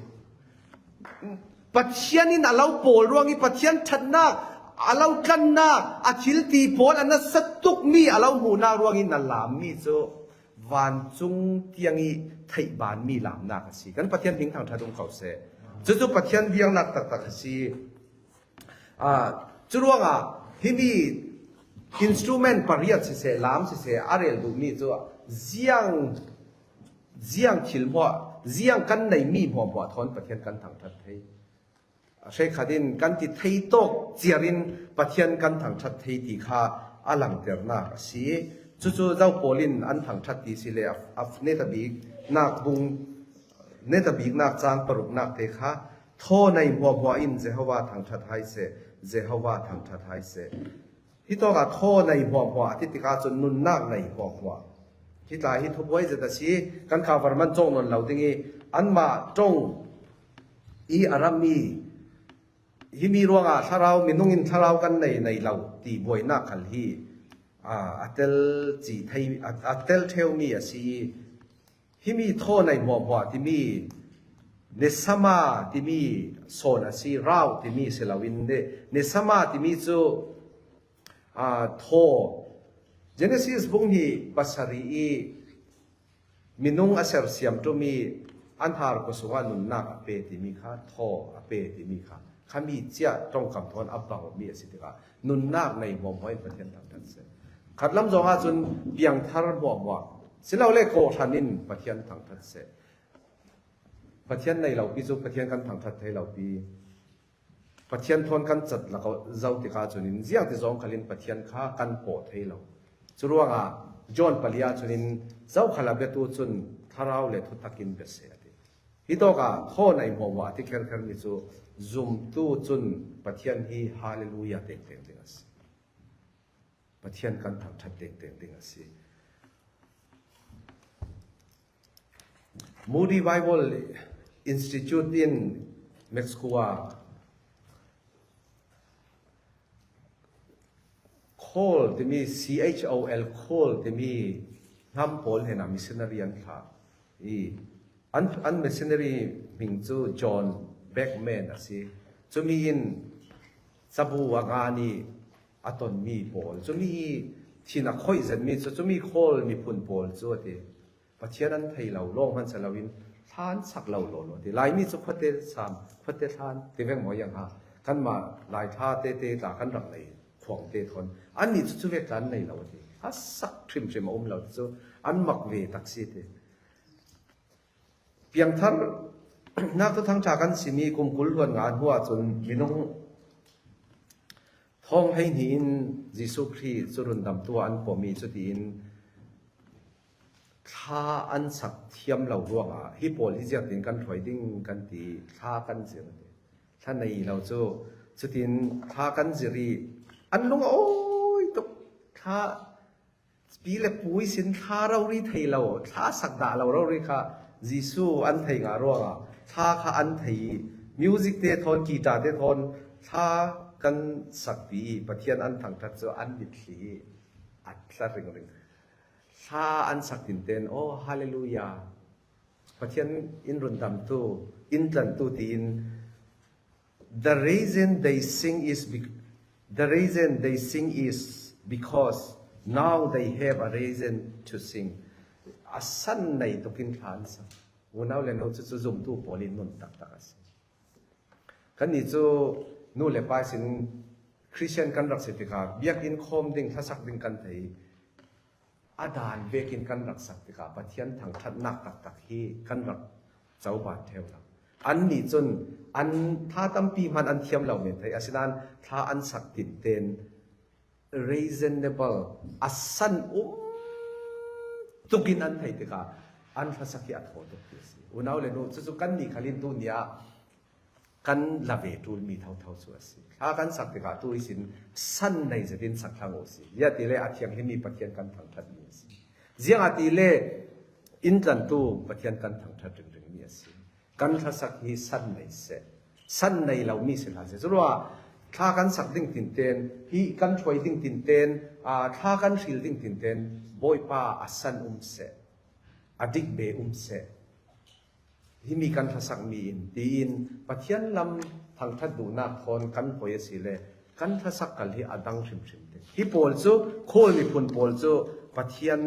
Pathian in a lo pawl ruang i Pathian ṭhatnak, a lo tlannak, a thil ti pawl a na sa tukmi a lo hmuhnak ruang in na lammi cu vancung tiang i theihbanmi lamnak a si. Kan Pathian hming thangṭhat um ko seh. Cucu Pathian biaknak taktak a si. Ah, curuangah himi instrument pariat siseh, lam siseh, a rel duhmi cu ziang, ziang thil hmuah, ziang kan neimi hmuahhmuah thawn Pathian kan thangṭhat thei. A hrekkhat in kan ti thei tawk ciar in Pathian kan thangṭhat thei ti kha a langternak a si. Cucu zo pawl in an thangṭhat ti si le a, a netabiknak bung, netabiknak cang paruknak te kha thaw nei hmuahhmuah in Jehovah thangṭhat hai seh, Jehovah thangṭhat hai seh. Hi tawkah thaw nei hmuahhmuah a ti tikah cun nunnak nei hmuahhmuah. Hi tla hi thubuai zet a si, kan kha varman cawng nawn lo ding i anmah ṭong i a ram i himi ruangah thlarau, minung in thlarau kan nei, nei lo ti buainak khal hi, aa, a tel ci thei, a, a tel ṭheumi a si i, himi thaw nei hmuahhmuah timi, nesama timi sawn a si, rau timi si loin, ne, nesama timi cu, aa, thaw, Genesis bung hnih pasarih i minung a sersiam ṭum i a hnar kua sungah nunnak a pe timi kha, thaw a pe timi kha, khami cia ṭongkam thawn a bangmi a si tikah nunnak nei hmuahhmuah in Pathian thangṭhat seh. Khatlam zongah cun piangthar hmuahhmuah silole kawhhran in Pathian thangṭhat seh. Pathian nei lopi cu Pathian kan thangṭhat thei lopi. Pathian thawn kan cat lak zo tikah cun in ziangti zong khalin Pathian kha kan pawh thei lo. Curuangah John pali ah cun in zokhal a biatu cun thlarau le thutak in bia seh a ti. Hitawkah thawn ei hmuahhmuah a ti kherkhermi cu zumtu cun Pathian hi Hallelujah tengteng ding a si. Pathian kan thangṭhat tengteng ding a si. Moody Bible Institute in Mexico ah Cole timi, C H O L, Cole timi hnam pawl hnenah missionary an thlah i, an, an missionary hming cu John Beckman a si. Cumi in cabu a ngan i a tonmi pawl, cumi i thin a khoih zetmi cu, cumi Cole miphun pawl cu a ti. Pathian an thei lo, lawng hman si loin thla an sak lo law law ti. Laimi cu khuate sam, khuate thla an ti vek maw iang ha. Kanmah Lai thla tete tla kan rak nei khuangte thawn annih cu cuvek tla an nei lo a ti. A sak hrimhrim a um lo ti cu an mak ve tak si ti. Piangthar nak tu thangṭha kan simi kum kul hluan nga hnu ahcun minung thawng hleihnih in Jesuh Khrih cu rundamtu ah an pawm i cutiin thla an sak thiam lo ruangah hi pawl hi ziangtin kan hruai ding kan ti i thla kan zir a ti. Thla nei lo cu cutin thla kan zir i an lung a awi tuk. Thla pi le pu ihsin thla rori thei lo, thla sak dah lo rori kha Jesuh an thei ngah ruangah thla kha an thei i music te thawn, guitar te thawn thla kan sakpi i Pathian an thangṭhat cu an mitthli i a tla ringring. Thla an sak tinten, oh, Hallelujah. Pathian in rundamtu, in tlantu tiin, the reason they sing is bec- the reason they sing is because now they have a reason to sing. A san nei tukin thla an sak. Unau le no cu cu zumtu pawl in nun taktak a si. Kannih cu nu le pa sin Christian kan rak si tikah biakinn khawm ding, thlasak ding kan thei. A dan vekin kan rak sak tikah Pathian thangṭhatnak taktak hi kan rak coban ṭheu lo. Annih cun an thla tampi hman an thiam lo men thei, asinain thla an sak tinten reasonable, a san um tukin an thei tikah an hlasak hi a thaw tuk ti a si. Unau le nu, cucu kannih khalin tu ni ah kan la ve ṭulmi thotho cu a si. Thla kan sak tikah tu ihsin san nei zetin sak thlang uh si. Ziahtile a thianghlimmi Pathian kan thangṭhatmi a si. Ziangahtile in tlantu Pathian kan thangṭhat ringringmi a si. Kan hlasak hi san nei seh. San nei lomi si hlah seh. Curuah thla kan sak ding tinten, hi kan hruai ding tinten, aa, thla kan hril ding tinten, Bawipa a san um seh. A dik be um seh. Himi kan hlasak mi in, tiin Pathian lam thangṭhat duhnak thawn kan hoi a si le, kan hlasak kal hi a dang hrimhrim ding. Hi pawl cu, Khawl miphun pawl cu Pathian,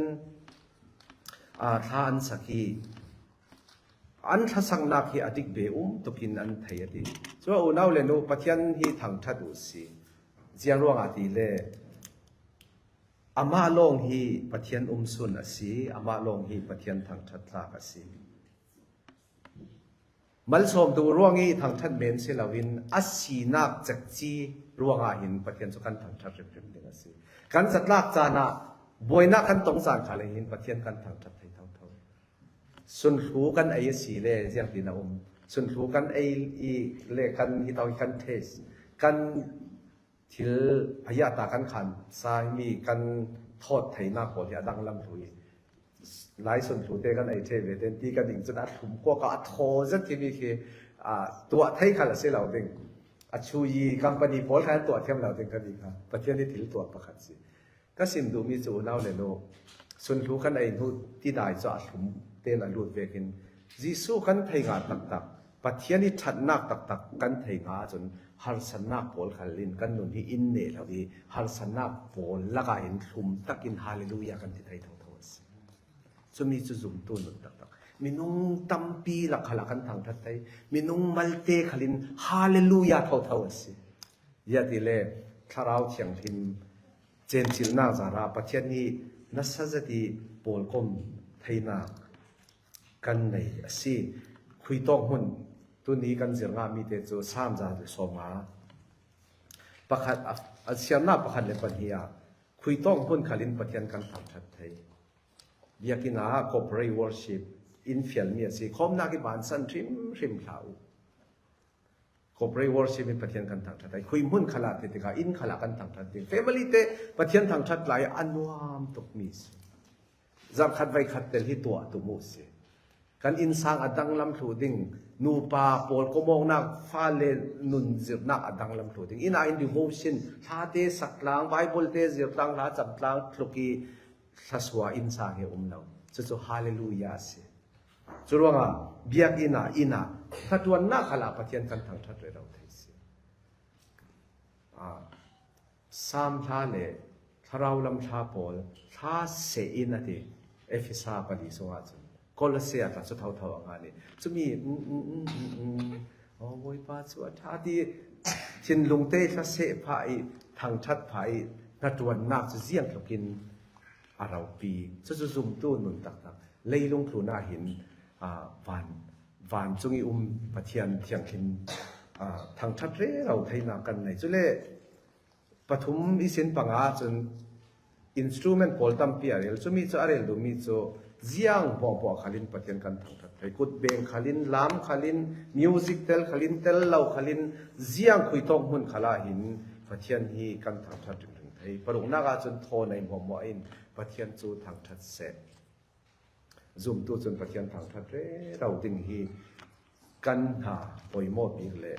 aa, thla an sak hi, an thlasak nak hi a dik be um tukin an thei a ti. Cun unau le nu Pathian hi thangṭhat uh si. Ziang ruangah ti le, amah lawng hi Pathian umsun a si, amah lawng hi Pathian thangṭhat tlak a si. Malsawm duh ruang i thangṭhat men si loin a sinak cekci ruangah hin Pathian cu kan thangṭhat rimrim ding a si. Kan zatlak caan ah buainak kan tong caan khal ah hin Pathian kan thangṭhat thei thotho. Sunhlu kan ei a si le ziangtin a um. Sunhlu kan ei i le kan hi tau hi kan test. Kan thil a hiahta kan khan sa himi kan thawt theinak pawl hi a danglam hlui. Lai sunhlu te kan ei ṭheh ve ten ti kan ing cun a thlum kuak a thaw zet himi khi, a, tuah thei khal a si lo ding. A chu i company pawl kha an tuah thiam lo ding kan ing kha. Pathian hi thil tuah pakhat si. Ka sim duhmi cu unau le nu, sunhlu kan ei hnu tidai cu a thlum tein a lut vekin Jesuh kan thei ngah taktak, Pathian i ṭhatnak taktak kan thei ngah ahcun harsatnak pawl khal in kan nun hi in neh lo i harsatnak pawl lakah hin thlum takin Hallelujah kan ti thei thotho a si. Cumi cu zumtu nun taktak. Minung tampi lak khal ah kan thangṭhat thei. Minung malte khal in Hallelujah thotho a si. Ziahtile Thlarau Thianghlim cencilhnak zarah Pathian hi nasa zet i pawlkom theinak kan nei a si. Khuitawk hmun, tuni kan zir ngah mite cu Sam za le sawmnga pakhat, a, a siarna pakhat le pahnih ah khuitawk hmun khalin Pathian kan thangṭhat thei. Biakinn ah corporate worship in fialmi a si. Khawmnak i bansan hrimhrim hlah uh. Corporate worship in Pathian kan thangṭhat thei. Khui hmun khalah te tikah inn khalah kan thangṭhat ding. Family te Pathian thangṭhat lai a nuam tukmi si. Zarh khat vai khat tel hi tuah tum uh si. Kan innsang a danglam thluh ding, nupa pawl kawmawknak, fale nun zirhnak a danglam thluh ding. Inn ah in devotion, hla te sak tlang, Bible te zir tlang, hla cam tlang, tluk i thlasua innsang hi a um lo. Cucu Hallelujah a si. Curuangah biakinn ah, inn ah, hnaṭuannak khalah Pathian kan thangṭhat rero thei si. Ah, Sam hla le Thlarau lam hla pawl hla seh in a ti. Efesa pali sungah cun Kolose ah tla cu thotho a ngan i cumi, mm, mm, mm, mm, mm. Oh, Bawipa cu a ṭha ti thinlung te hla seh phah i thangṭhat phah i hnaṭuannak cu ziangtlukin a ropi. Cucu zumtu nun taktak leilung tlun ah hin, ah, van, van cung i um Pathian thianghlim, ah, thangṭhat rero theinak kan nei. Cule pathum i sin panga cun instrument pawl tampi a rel. Cumi cu a rel duhmi cu ziang hmuahhmuah khalin Pathian kan thangṭhat thei. Kutbeng khalin, lam khalin, music tel khalin, tel lo khalin, ziang khuitawk hmun khalah hin Pathian hi kan thangṭhat ringring thei. Paruknak ah cun thaw nei hmuahhmuah in Pathian cu thangṭhat seh. Zumtu cun Pathian thangṭhat rero ding hi kan hna poimaw bik le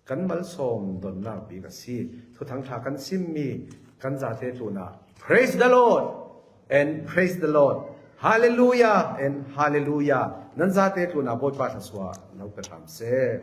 kan malsawm donnak bik a si. Thuthang ṭha kan simmi kan zate tlunah, "Praise the Lord and praise the Lord. Hallelujah and hallelujah." Nan zate tlunah Bawipa thluasuah lo pe hram seh.